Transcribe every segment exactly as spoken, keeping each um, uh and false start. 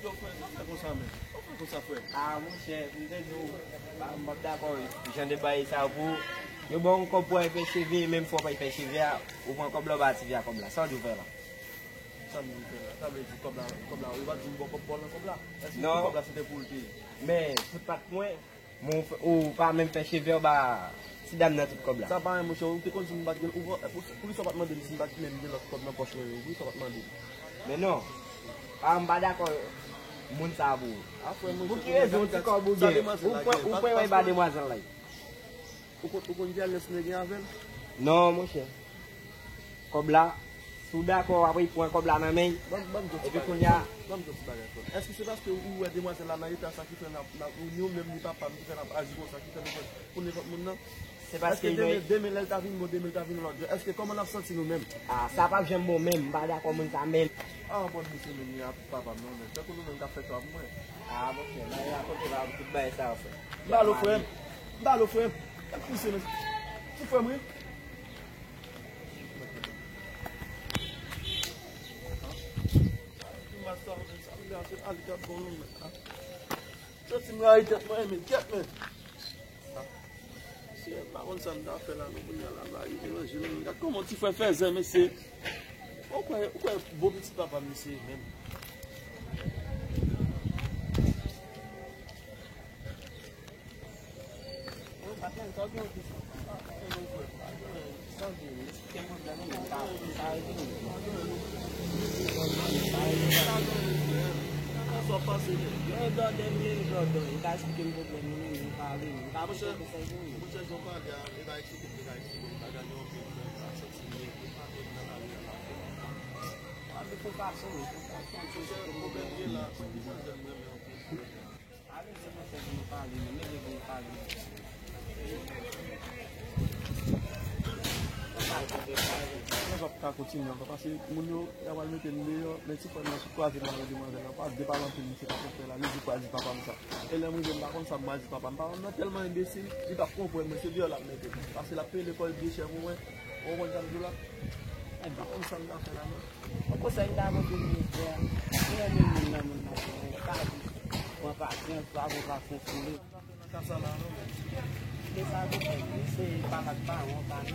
Frè, pa fè konsa, men. Pa fè konsa, frè. Ah, monchè, m te di w, m p ap dakò jan de bagay sa yo pou ou. Yo ba w yon kòb pou w al fè cheve, menm fò w pa al fè cheve a, ou pran kòb la, ou ba Tivi a kòb la. Sa w di w fè la? Sa m di w fè la? Sa vle di kòb la, kòb la, ou pa di m ba w kòb, ba w nan kòb la? Èske kòb la se te pou l te ye? Men, se pa t mwen. Men w fè, ou pa menm fè cheve w ba ti dam nan tout kòb la. Sa pa anyen, monchè, ou te konn di m pa t gen, ou, ou, poukisa w pa t mande m si m pa t menm gen lòt kòb nan pòch mwen yo? Poukisa w pa t mande m? Men non, pa, m pa dakò moun sa a pou ou. Ah, frè, monchè, pou ki rezon ti kòb ou gen? Ou pran, ou pran wè ba demwazèl la. Ou konn, ou konn vyolans nèg gen avè l? Non, monchè. Kòb la, si w dakò, w ap pran kòb la nan men l. Ban m, ban m di w ti bagay. Epi kounye a, ban m di w ti bagay, frè m. Èske se paske ou wè demwazèl la nan eta sa ki fè n ap, n ap, nou menm ni papa m ki fè n ap aji konsa, ki fè nou pran pou nenpòt moun nan? Se paske demen, demen lè l ta vin bon, demen l ta vin lòt jan. Èske kòman n ap santi nou menm? Ah, sa p ap janm bon menm, m pa dakò moun sa menm. Ah, bon, misye menm li a papa m non, men tankou nou menm k ap fè twa pou mwen. Ah, monchè, nan rakonte pa tout bagay sa yo, frè. M ba l, frè m. M ba l, frè m. Gad misye, men. Ti frè m, wi. Santi m rayi tèt mwen, men, kèt, men. Mesye, m pa konn sa m ta fè la, non, kounye a la, m pa rive nan je nou. Gad kòman ti frè fè zen, mesye. Ou kwè, ou kwè bon pitit papa m, mesye, menm. Mwen pa tande sa w gen yon kesyon. Sa w gen, eksplike m pwoblèm ou, men m ka, m ka rete menm. Sa w pase? Mwen dòdè m ye, dòdè. M ka eksplike m pwoblèm ou, men m pale, men m ka pote konsèy pou ou. Monchè, jan w pale a, e pa eksplike m, e pa eksplike m, m pa gade anpil, men m pa santi m byen, e pa menm nan lari a, m pa fè. Pa de fon fason, men fon fason, se pwoblèm ki la, se demanzèl m renmen anpil. Mwen p ap ka kontinye ankò, paske moun yo, y a pral mete m deyò, men ti frè m nan sou kwaze m avèk demwazèl la, pa gen pale anpil, misye pa konn fè la, li di pral di papa m sa. E lè m rive, m pa konn sa m pral di papa m. Papa m nan tèlman enbesil, li p ap konprann mwen, se deyò l ap mete m. Paske l ap peye lekòl byen chè pou mwen, ou konprann sa m di w la? M pa konn sa m ta fè la, non. Yon konsèy m ta pote pou ou, frè, ou renmen moun nan, moun nan, pa jis pran pasyans, pa pran pasyans pou li. Nan ka sa la, non, men. Kite sa pou fè, eseye pale ak paran w, pa nan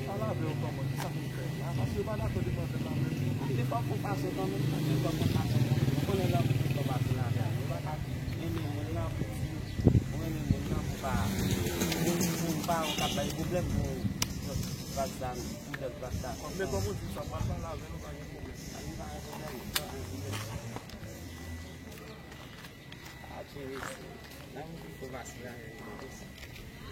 pale avè w kòman, kisa pou m fè la, paske yo pa dakò demwazèl la menm. Defwa fò w pase kanmenm, paske fò w konn pase kanmenm. Ou konnen lanmou se fò w pase ladan l. Ou pa ka renmen moun nan pou ti, ou renmen moun nan pou pa, pou, pou paran w k ap bay pwoblèm pou lòt baz la, pou lòt baz la. Men kòm ou di sa, m pral pale avè l, ou pa gen pwoblèm. Pa gen pwoblèm. A jere sa. Lanmou ki fò pase ladan l.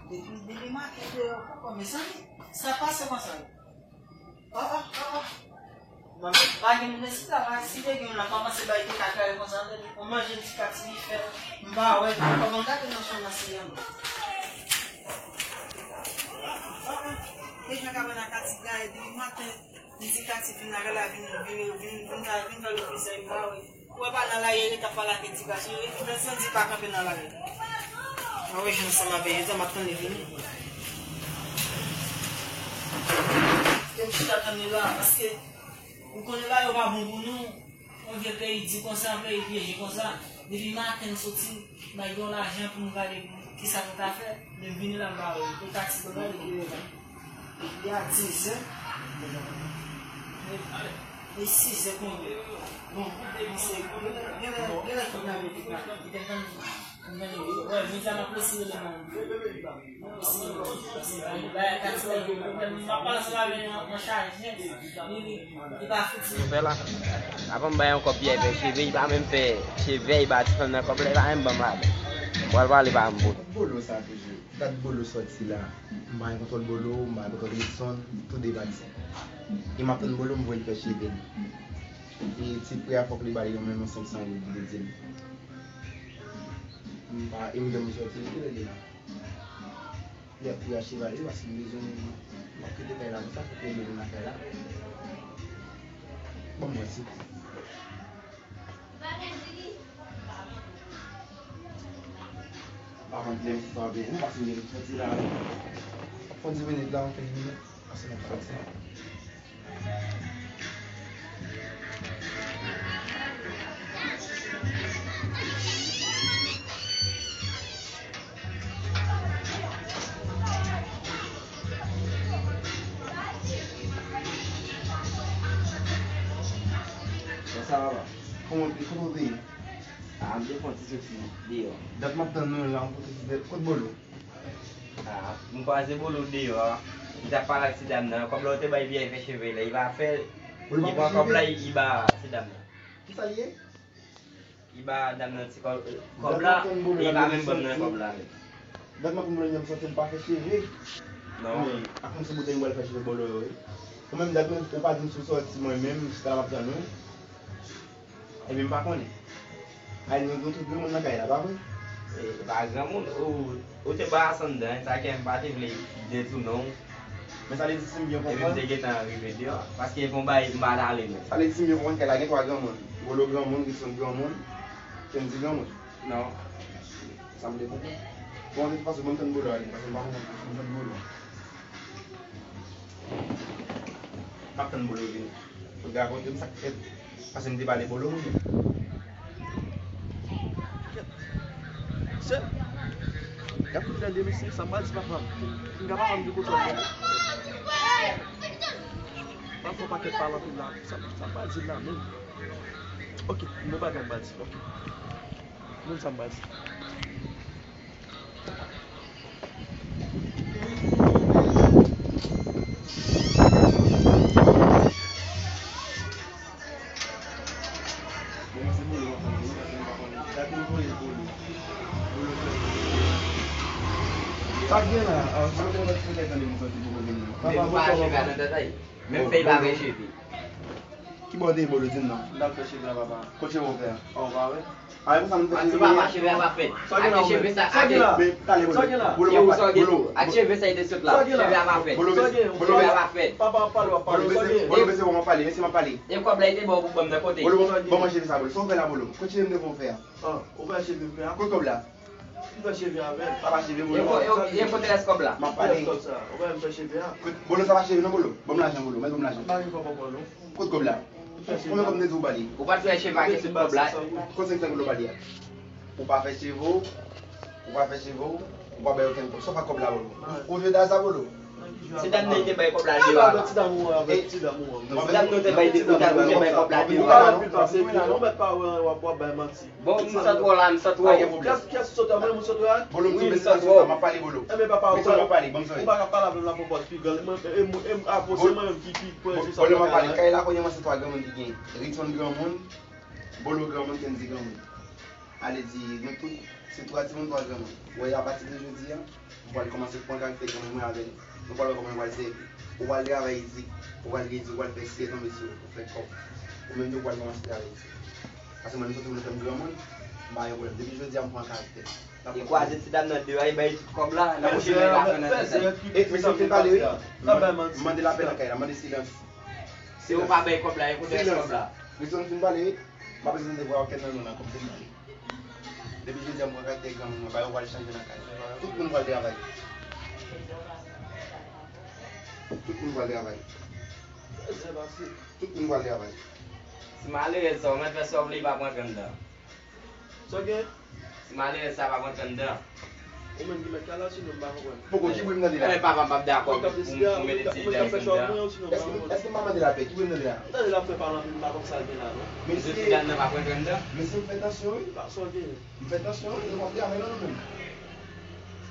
Depi, depi maten deyò poko, mezanmi, sa pase konsa? Oh, oh, oh, oh. Bon, pa gen moun isit la, pa si te gen moun la kòmanse bay teka kare konsa, on manje ti kati li fè, m pa wè, kòman gate nan chanm nan se yon. Oh, oh. Te jwenn ka pran nan kati kare depi maten, m di kati vin lakay la, vin, vin, vin, vin, vin fè lòt mesaj, m pa wè. Ou wè pa nan lari, li t ap pale ak edikasyon, li te santi pa kanpe nan lari. Mwen rejwenn ansanm avè yo, m ap tann li vini. Ke m chita tann li la, paske ou konnen la yo pa bon pou nou. Yon vye peyi di konsa, yon peyi pyeje konsa. Depi maten m soti, m bay yon lajan pou m gade kisa nou ta fè, men vini la m pa wè. E taksi pou gade pou yo. Li a dizè. E sizè kounye a. Bon, misye, genlè, genlè, genlè kidnape, kidnape. Li te tann, m tann, wè, jodi a m ap resi rele manman. Yo fè la. Avan m bay yon kòb, P I fè cheve, li pa menm fè cheve, li pa ti fanm nan kòb la, li pa menm ban m ladan. M pral pale pa m pou. Bolo sa toujou. Dat Bolo sòti la. M pa gen kontwòl Bolo, m pa gen kontwòl Wilson, toude pati. E m ap tann Bolo, m voye l fè cheve l. E ti pri a fòk li ba li yon menm yon senk san goud pou li di m. M pa, e m janm sòti, li te rele la. Lè pou y achte bagay yo, paske m bezwen, m ap kite kay la konsa, fòk mwen bezwen lakay la. Ban m wè si. Pa konn lè m fè byen, non, paske m gen sòti la. Ap fè diz minit la, m fè diz minit, paske m ap sòti. Sa va? Kòman, kòman w te ye? Ah, m te fè yon ti soti deyò. Dat m ap tann nou la, yon kote ti bèt. Kot Bolo? Ah, m kwaze Bolo deyò a. Li t ap pale ak ti dam nan. Kòb la ou te bay P I fè cheve la, li pa fè l. Li pran kòb la, li ba ti dam nan. Kisa l ye? Li ba dam nan ti kòb, kòb la, e li pa menm ban m nan kòb la menm. Dat m ap tann Bolo, li janm sòti, li pa fè cheve. Non. Men, ak yon ti boutèy m pral fè cheve Bolo yo, wi. Ou menm, dat ou pa di m si w sòti, mwen menm, jis la m ap tann ou. Ebyen, m pa konnen. Ay, nou, nou tout granmoun nan kay la, pa vre? E, pa granmoun, ou, ou te ba Asandan, sa ke m pa te vle detounen w. Men sa vle di si m byen konprann. Epi m te gentan rive deyò, paske fon bay m pa t ale menm. Sa vle di si m byen konprann, kay la gen twa granmoun. Bolo granmoun, Wilson granmoun, Kendy granmoun. Non. Sa m te konprann. Bon, de tout fason, ban m tann Bolo ale, paske m pa konprann, ban m tann Bolo. M ap tann Bolo vini. Pou l rakonte m sa k fèt. Paske m te pale Bolo, wi. Kèt. Sè, y ap fout tande, mesye, sa m pral di papa m. M ka papa m di kote w ye. M ap fè yon pakèt pale anpil la. Sa, sa m pral di l la menm. Ok, m gon bagay m pral di. Ok. Menm sa m pral di. Sa k gen la? Ah, sa k gen la? Papa, men pa cheve a nan tèt a, menm fèy pa fè cheve. Ki bò w te ye, Bolo, di m non? M t al fè cheve a, papa. Kot cheve w fè a? An, w pa wè? A, e konsa nou fè cheve. Papa, cheve a pa fèt. Sa gen la, ou menm? Sa gen la. Men, talè, Bolo. Bolo, m ap pale. Bolo. Ak cheve sa ki te sot la. Cheve a pa fèt. Bolo, cheve a pa fèt. Papa ap pale, w ap pale. Bolo, bese, Bolo, bese, w ap pale. Mesi, m ap pale. E kòb la, li te ba w pou ban m nan kote? Bolo, ban mwen cheve sa, Bolo. Sa w fè la, Bolo? Kot cheve m te fè w fè a? An, ou fè cheve m fè a? Kot kòb la? M fè cheve avè l. Sa pa cheve, Bolo. E ko-, e, e kote rès kòb la? M ap pale. Kote rès kòb sa? Ou pa wè m fè cheve a? Kot, Bolo, sa pa cheve non, Bolo. Ban m lajan, Bolo. Mèt ban m lajan. M pa gen kòb ankò non. Kot kòb la? M fè cheve a. Konbyen kòb m te di w ba li? Ou pa t fè cheve a ki sou kòb la? Kot senk san goud ou ba li a? Ou pa fè cheve w, ou pa fè cheve w, ou pa bay okenn kòb. Sa w fè ak kòb la, Bolo? Ou jwe dal sa, Bolo? Ti dam nan te bay kòb la deyò a. Ti dam ou an, avèk ti dam ou an. Ti dam nan te bay, ou te bay kòb la deyò a. Ou pale anpil pase epi ou mèt pa wè, w ap, w ap bay manti. Bon, m sot wè w la, m sot wè w. Pa gen pwoblèm. Kiyès, kiyès ou sot wè? Mwen menm ou sot wè a? Wi, m sot wè w. M ap pale, Bolo. Enben, papa, ou pa, ou pa ka pale avè m la pwopòz pi gran. Mwen, e, m, e, m, a, poze mwen menm ki pi prè jis la. Bolo, m ap pale. Kay la, kounye a, se twa granmoun ki gen. Ritson granmoun, Bolo granmoun, Kendy granmoun. Ale di, nou tout, se twa timoun, twa granmoun. Ou wè, apati de jodi a, m pral kòmanse pran karaktè granmoun mwen avè l. Nou pral wè kòman nou pral sèvi. Ou pral travay isit, ou pral redi, ou pral fè syèj tonbe sou ou, ou fè kòb. Ou menm tou, ou pral kòmanse travay isit. Paske mwen, m santi mwen tankou granmoun, m pa gen pwoblèm. Depi jodi a, m pran karaktè. E kwaze ti dam nan deyò a, e bay tout kòb la, nan chemen la fè nan tèt. E, mesye, m fin pale, wi. M mande lapè nan kay la, m mande silans. Si ou pa bay kòb la, e kote rès kòb la? Mesye, m fin pale, wi. M pa bezwen tande vwa okenn nan nou nan kòm se mwen. Depi jodi a, m pran karaktè granmoun mwen, bagay yo pral chanje nan kay. Tout moun pral travay. Tout moun pral travay. Tout moun pral travay. Ti malerèz sa, ou mèt fè sa w vle, pa pran grenn dan. Sa w gen? Ti malerèz sa p ap antre anndan. Ou menm ki mèt kay la, sinon m pa konprann. Poko, ki bri m tande la? Ebyen, papa m p ap dakò pou, pou, pou mete ti dam anndan. Èske, èske m pa mande lapè? Ki bri m tande la? M tande l ap fè pale anpil, m pa konn sa l gen la, non. Mesye, ti dam nan p ap antre anndan? Mesye, m fè tansyon, wi. Sa w gen? M fè tansyon, wi. Nou p ap travay la, nou menm.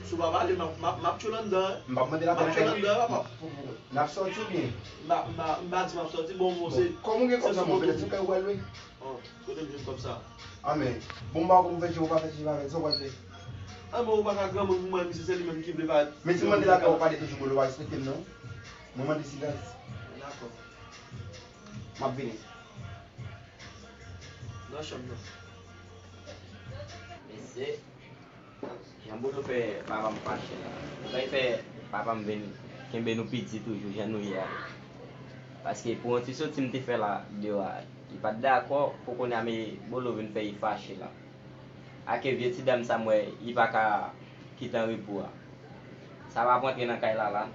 Si w pa pale, m ap, m ap, m ap tchoul anndan, wi. M p ap mande lapè. M ap tchoul anndan, papa. N ap sòti oubyen? M pa, m pa, m pa di m ap sòti, bon, bon, se, kòm ou gen kòb nan men w, petèt se kay ou pral lwe. Oh, kote m jwenn kòb sa? A, men, bon, m ba w kòb, ou fè ti, ou pa fè ti, ou pa fè ti, sa w pral fè? A, bon, ou pa ka granmoun pou mwen, misye se li menm ki vle pa. Men si m mande lapè, ou pale toujou, bolo, ou pa respekte m, non. Mwen mande silans. Dakò. M ap vini. Nan chanm nan. Mesye. Jan Bolo fè papa m fache la. Ou kay fè papa m vin kenbe nou piti toujou jan nou ye a. Paske pou yon ti soti m te fè la deyò a, li pa t dakò, pou kounye a men Bolo vin fè li fache la. Ake vye ti dam sa m wè, li pa ka kite an repo a. Sa p ap antre nan kay la la.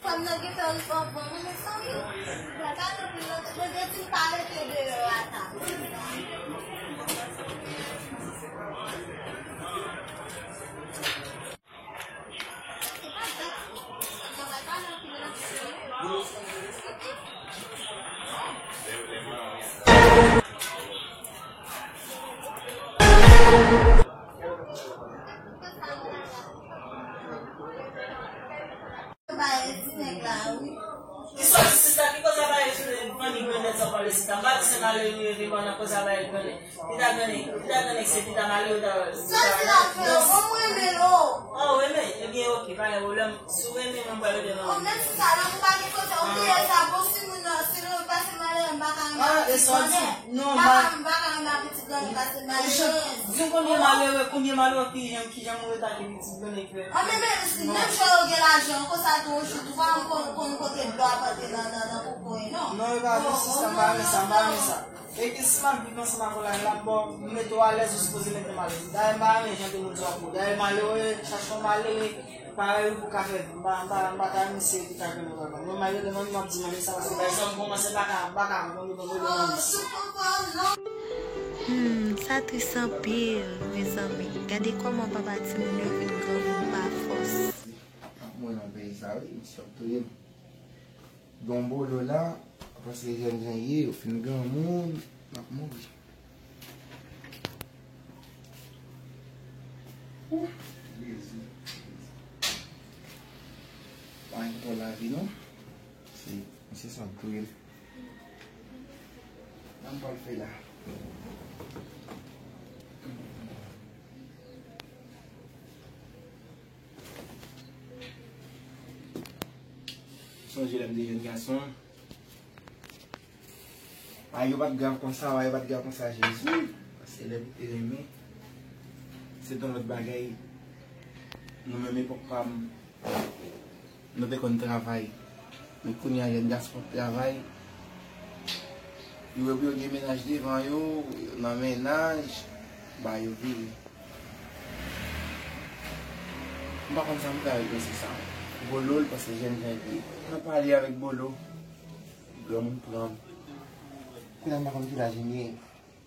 Fanm nan gentan rive anvan mwen, mezanmi. Bagay anpil nan tèt mwen, depi m pa rete deyò a ta. Ba e ti nèg la, wi. Ki sòti sista, ki koz a ba e ti fanmi grann nèg sa w pale sista? M pa di se malere li rete, bon, nan koz a ba e grann nèg. Li ta grann nèg, li ta grann nèg, se li ta malere, ta. Sòti la, frè, bon, mwen renmen l, o. O, renmen? Ebyen, oke, pa gen pwoblèm. Si w renmen, mwen pral rete nan. O, menm si sa, lè ou pa gen kote, ou bliye sa, bon, si moun nan, si nou pase malere, m pa ka renmen ti grann nèg. Non, m pa, m pa ka renmen pitit grann nèg pase malere. Di m konbyen malere, konbyen malere ki janm, ki janm rete ak pitit grann nèg, frè? A, men, men, si menm jan yo gen lajan, konsa tou, yon jou, tou, pa m konn, konn kote dlo ap antre nan, nan, nan koko yo, non. Non, yo pa vle sista, m pa renmen sa, m pa renmen sa. E ki si m ap viv ansanm ak ou la, la, m ba w, m mete w alèz, ou sipoze mete m alèz. Dayè, m pa renmen jan de moun sa w ap pran. Dayè, malere, chache yon malere, parèy ou pou ka fè vi. M pa, m pa, m pa ta renmen se ki ta grenn ou papa. Mwen, malere, mwen, m ap di manmi sa, paske bagay sa, m kòmanse pa ka, m pa ka konprann ou konprann manmi sa. Hmm, sa tris anpil, mezanmi. Gade kòman papa timoun yo vin granmoun pa fòs. Mwen nan peyi sa, wi, misye ap touye m. Bon, bolo la, paske jèn jan ye, yo fin granmoun, m ap mouri. Ou, Jezi. Pa gen bon lavi, non. Se, misye sa ap touye m. Sa m pral fè la? Sonje lè m te jèn gason. Bagay yo pa t grav konsa, bagay yo pa t grav konsa, Jezi. Paske lè m te renmen, se t yon lòt bagay. Nou menm epòk pa m, nou te konn travay. Men kounye a, jèn gason p ap travay. Yo wè pou yo gen mennaj devan yo, yo nan mennaj, ba yo vire. M pa konn sa m fè avèk mesye sa. Bolo, l panse jèn jan li ye. M pale avèk Bolo. Granmoun pran m. Kounye a m pa konn ki laj m ye.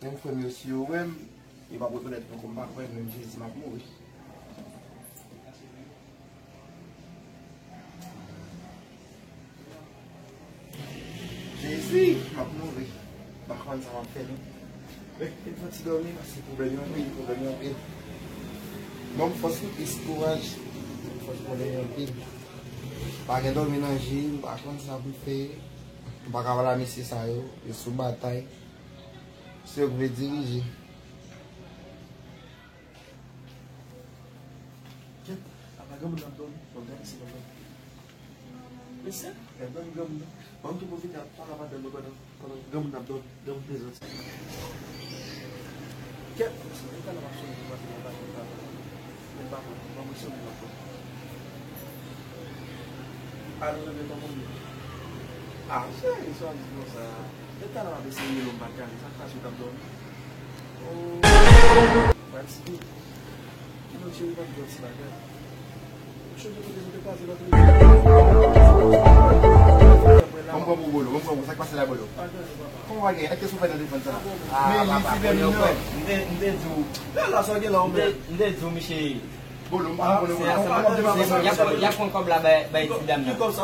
Menm frè m yo, si yo wè m, yo p ap rekonèt mwen kòm pa frè m, menm Jezi, m ap mouri. Jezi, m ap mouri. M pa konn sa m ap fè, non. Men, fè m fè ti dòmi, paske pwoblèm yo anpil, pwoblèm yo anpil. Ban m fòs, wi, plis kouraj. Fòs, pwoblèm yo anpil. Pa gen dòmi nan ji, m pa konn sa pou m fè. M pa ka pale a mesye sa yo, yo sou batay. Se yo ki vle dirije. Kèt, apa granmoun ap dòmi? Bon, gade si granmoun. Mesye, gade dòmi granmoun nan. Ban m tou pwofite ap pale a madanm mwen pandan, pandan granmoun ap dòmi, granmoun bezwen sa. Kèt, mesye, e talè m ap sonnen pou m ap vin anba kèt la. Men pa mwen, ban mwen sonnen l ankò. Alo, bebe, kòman w ye? Ah, cheri, sa w ap di konsa? Men talè m ap eseye rele w, m pa t ka rele, sa k pase, w t ap dòmi? Oh, Fatigué. Kidonk, cheri, pa t di yon ti bagay. Ou chonje kote nou te kwaze lòt lè? Ban m pran pou ou, Bolo, ban m pran pou ou. Sa k pase la, Bolo? Kòman w pa gen? Èske sou fè nan telefòn sa? Ah, men li papa, si fè Bolo, minò. M te, m te di w. Lè la, sa w gen la, w menm? M te, m te di w, misye. Bolo, m pa konn, Bolo. Y ap pran kòb la bay, bay ti dam nan. Ki kòb sa?